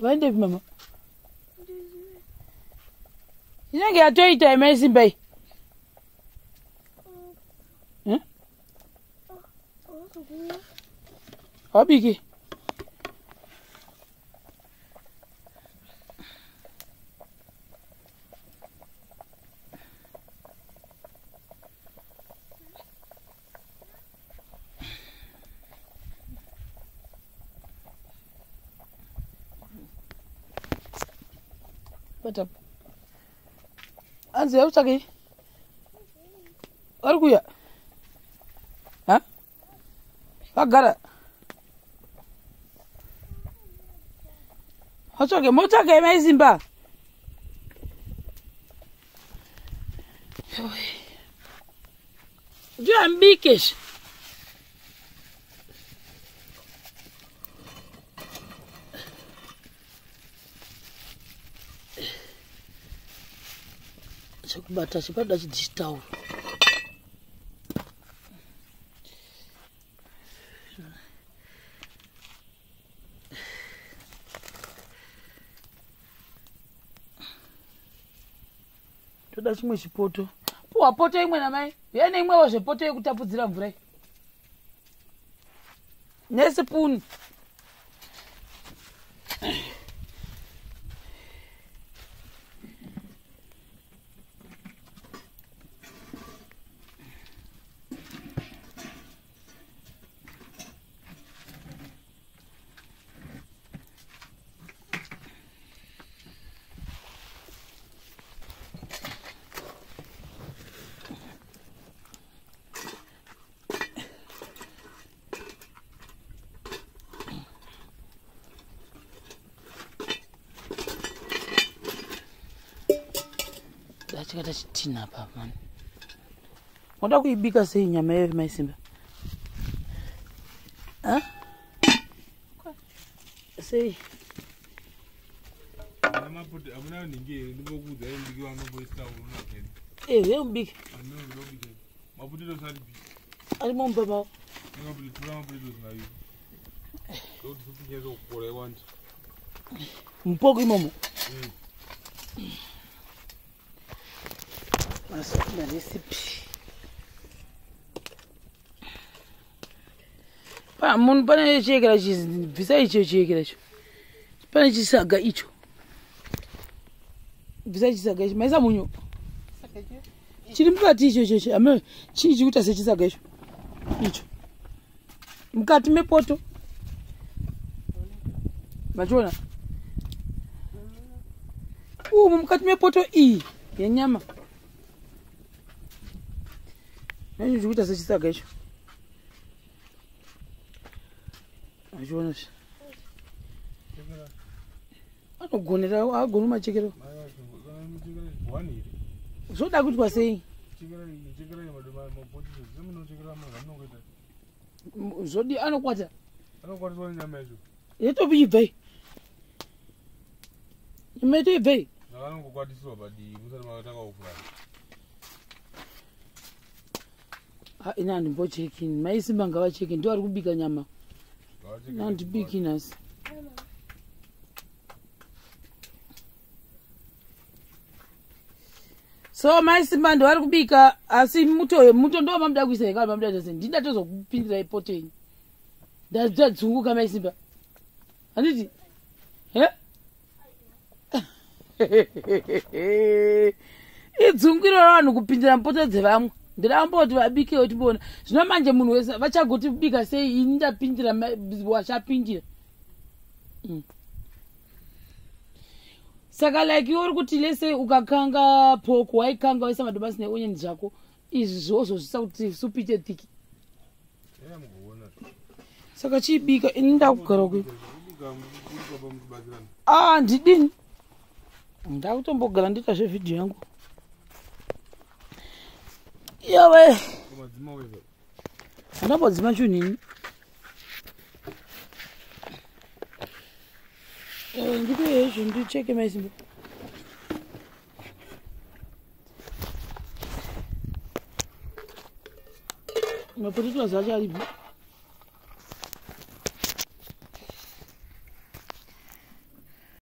Vaendepi mama? Inenge yatoita imaisimba iyi. Wabiki. Bata. Anzi yakutsvakei? Vari kuuya? Ha? Vagara. Vatsvake, motsvakei mai Simba? Ndiyo ambike zve. Chekubata chibada chidhishitauro. Toda chimwe chipoto. Puwa poto imwe namai. Uya neimwewo zvepoto yekutapudzira mvura iyi. Nesipuni. Chikata chitina apa mani. Unoda kuibika sei nyama iyoyo mai Simba? Ha? Sei? Hamuna nhingi here ndimbokuudza mubiki wangu unapedza. Eh, wewe mubiki. Maputiro ari Arimo mumba mavo. Tora maputiro nayo. Ndokuti supu inyatso kukora iwande. Mupoko imomo. Marecipe. Pa munhu pane chiyekera bvisa icho chiyekera icho. Pane chisaga icho. Bvisa chisaga icho. Maisa munyu. Chiri mukati icho icho. Ame chii chikuita sechisaga icho. Icho. Mukati mepoto. Machiona? Umu mukati mepoto iyi yenyama. Icho chikuita sechisaga icho. Achiona zve. Anogonera, haagoni machekero. Zvoda kuitwa sei? Zvodi anokwata. Anokwatiswa nenyama yacho. Yetoibvei. Nyama yetoibvei. Zvakanongokwatiswa padii musati makatanga kufura. Ha, ini handimbocheki. Mai Simba ngavacheke, ndivo vari kubika nyama. Handibiki nhasi. So mai Simba ndivo vari kubika, asi muto ndo mamuda kuisa here kana mamuda kuita sei? Ndini ndatozokupindirai poto yenyu. Ndadzunguka mai Simba. Handiti? He? Idzungiro ravanhu kupindira mupoto dzevamwe. Ndiramboti vabikewo timboona. Zvino manje munhu wese vachagoti kubika sei ini ndapindira wachapindira. Saka like iwe uri kuti lese ukakanga pork waikanga waisa madomasi neonion zvako izvi zvozozvisa kuti supu ite thick. Saka chiibika ini ndakugara kui. Ah, ndidini? Ndakutombogara ndiita zvevhidhiyo yangu. Yawe. Andambodzima chinhu ini. Ndipe hezvo ndicheke mai Simba. Mapotatoes acho aripo.